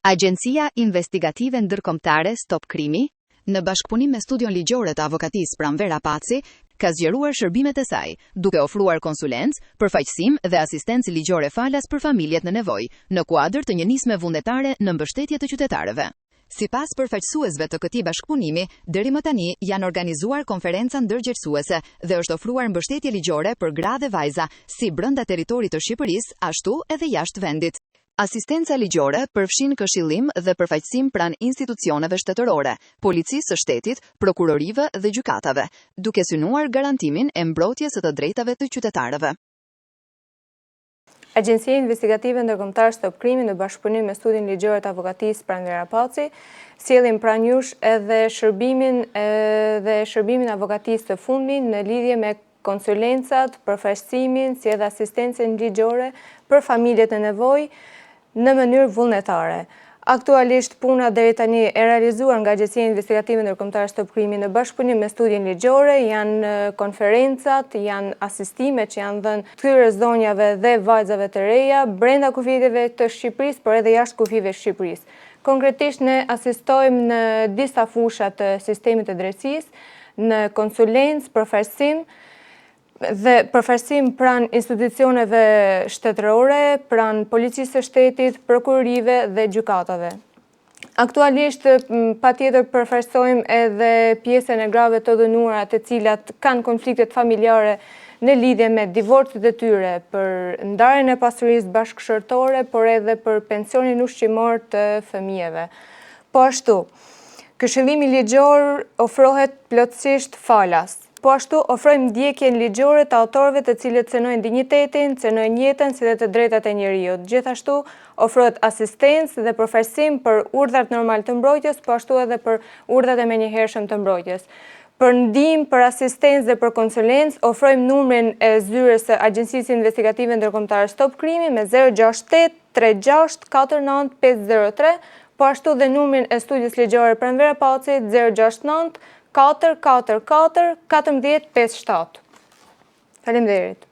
Agjencia Investigative Ndërkombëtare Stop Krimi, në bashkëpunim me studion ligjore të avokatisë Pranvera Paci, ka zgjeruar shërbimet e saj, duke ofruar konsulencë, përfaqësim dhe asistencë ligjore falas për familjet në nevojë, në kuadër të një nisme vullnetare në mbështetje të qytetarëve. Sipas përfaqësuesve të këtij bashkëpunimi, deri më tani janë organizuar konferenca ndërgjegjësuese dhe është ofruar mbështetje ligjore për gra dhe vajza, si brenda territorit të Shqipërisë, ashtu edhe jashtë vendit. Asistenca ligjore përfshin këshillim dhe përfaqësim pranë institucioneve shtetërore, Policisë së Shtetit, prokurorive dhe gjykatave, duke synuar garantimin e mbrojtjes së të drejtave të qytetarëve. Agjencia Investigative Ndërkombëtare Stop Krimi në bashkëpunim me Studion Ligjore të Avokatisë Pranvera Paci, sjellin pranë jush edhe shërbimin dhe shërbimin e avokatisë së fundmi në lidhje me konsulencat, përfaqësimin, si edhe asistencën ligjore për familjet në nevojë në mënyrë vullnetare. Aktualisht puna deri tani e realizuar nga Agjencia Investigative Ndërkombëtare Stop Krimi në bashkëpunim me studion ligjore janë konferencat, janë asistimet që janë dhënë këtyre zonjave dhe vajzave të reja brenda kufijve të Shqipërisë, por edhe jashtë kufijve të Shqipërisë. Konkretisht ne asistojmë në disa fusha të sistemit të drejtësisë, në konsulencë, përfaqësim dhe përfaqësim pranë institucioneve shtetërore, pranë policisë së shtetit, prokurorive dhe gjykatave. Aktualisht, patjetër përfaqësojmë edhe pjesën e grave të dhunuara të cilat kanë konfliktet familjare në lidhje me divorcet e tyre, për ndarjen e pasurisë bashkëshortore, por edhe për pensionin ushqimor të fëmijëve. Po ashtu, Këshillimi ligjor ofrohet plotësisht falas. Po ashtu, ofrojmë ndjekjen ligjore të autorëve të cilët cenojnë dinjitetin, cenojnë jetën si dhe të drejtat e njeriut. Gjithashtu, ofrohet asistencë dhe përfaqësim për urdhrat normal të mbrojtjes, po ashtu edhe për urdhrat e menjëhershëm të mbrojtjes. Për ndihmë, për asistencë dhe për konsulencë, ofrojmë numrin e zyrës së Agjencisë Investigative Ndërkombëtare Stop Krimi me 068 36 49 503, po ashtu dhe numrin e studios ligjore Pranvera Paci 069 444 14 57. Faleminderit.